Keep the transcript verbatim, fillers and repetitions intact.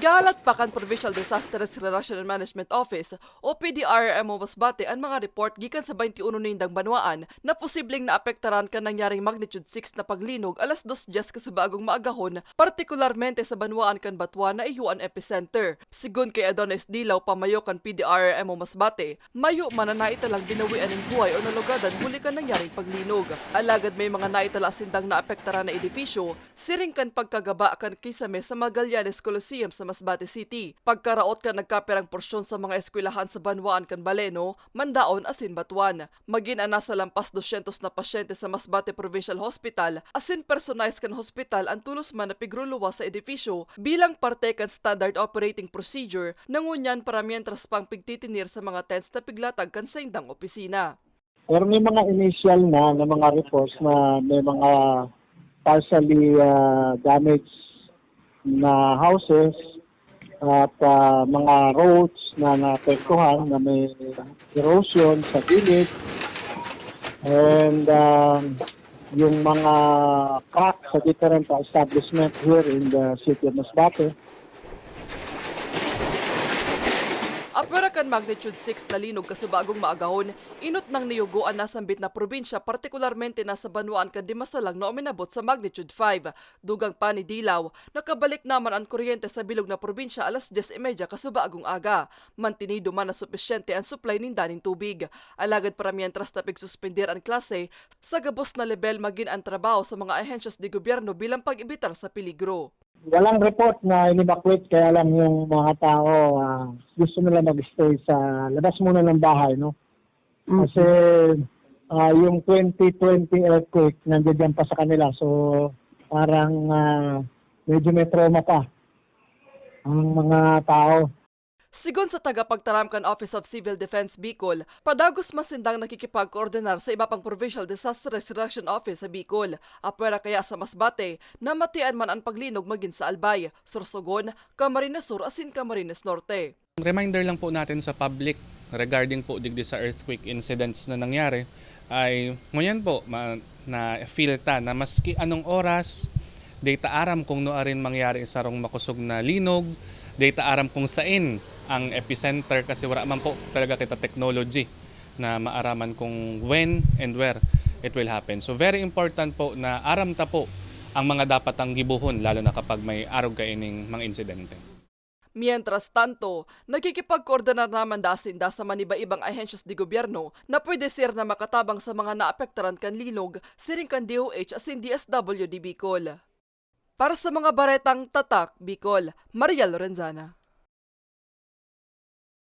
Kalat pa kan Provincial Disaster Risk Reduction and Management Office o P D R R M o Masbate an mga report gikan sa twenty-one nindang banwaan na posibleng naapektaran kan nangyaring magnitude six na paglinog alas dos dyes kasubagong maagahon, partikularmente sa banwaan kan Batuan na iyo an epicenter. Sigon kay Adonis Dilaw, pamayo kan P D R R M o Masbate, mayo man na naitalang binawian nin buhay o nalugadan huli kan nangyaring paglinog. Alagad may mga naitala sindang naapektaran na edifisyo, siring kan pagkagaba kan kisame sa Magallanes Coliseum sa Masbate City. Pagkaraot kan nagkapirang porsyon sa mga eskwelahan sa banwaan kan Baleno, Mandaon asin Batuan. Magin an nasa lampas dosyentos na pasyente sa Masbate Provincial Hospital asin personahe kan hospital an tolos man na pigruluwas sa edifisyo bilang parte kan Standard Operating Procedure na ngunyan para mientras pang pigtitinir sa mga tents na piglatag kan saindang opisina. Pero may mga initial na, na mga reports na may mga partially, ah, damaged na houses at, ah, mga roads na naapektuhan, na may erosion sa gilid. And, um, yung mga crack sa different establishment here in the city of Masbate. Apwera kan magnitude six na linog kasubagong maagahon, inot nang niyugo an nasambit na probinsya, partikularmente na sa banwaan kan Dimasalang na uminabot sa magnitude five. Dugang pa ni Dilaw, nakabalik naman an kuryente sa bilog na probinsya alas dyes y media kasubagong aga. Mantinido man na supisyente an supply ninda nin tubig. Alagad para mientras na pigsuspender an klase, sa gabos na lebel magin an trabaho sa mga ahensyas de gobyerno bilang pag-ebitar sa peligro. Walang report na in-evacuate, kaya lang yung mga tao, ah, gusto nila mag-stay sa labas muna ng bahay, no? Kasi, ah, yung twenty twenty earthquake, nandiyan pa sa kanila. So, parang, ah, medyo may trauma pa ang mga tao. Sigon sa tagapagtaram kan Office of Civil Defense Bicol, padagos man sindang nakikipagkoordinar sa iba pang Provincial Disaster Risk Reduction Office sa Bicol. Apwera kaya sa Masbate, namatian man an paglinog magin sa Albay, Sorsogon, Camarines Sur asin Camarines Norte. Reminder lang po natin sa public regarding po digdi sa earthquake incidents na nangyari ay ngunyan po ma-, na-feel ta na maski anong oras, di ta aram kung nuarin mangyari sarong makosog na linog, di ta aram kung sain ang epicenter kasi wala man po talaga kita technology na maaraman kung when and where it will happen. So, very important po na aram ta po ang mga dapat ang gibohon, lalo na kapag may arog kaining mga insidente. Mientras tanto, nakikipagkoordinar naman daa sinda sa maniba-ibang ahensyas de gobyerno na pwede siya na makatabang sa mga naapektaran kan linog, siring kan D O H asin D S W D Bicol. Para sa mga baretang Tatak Bicol, Mariel Lorenzana.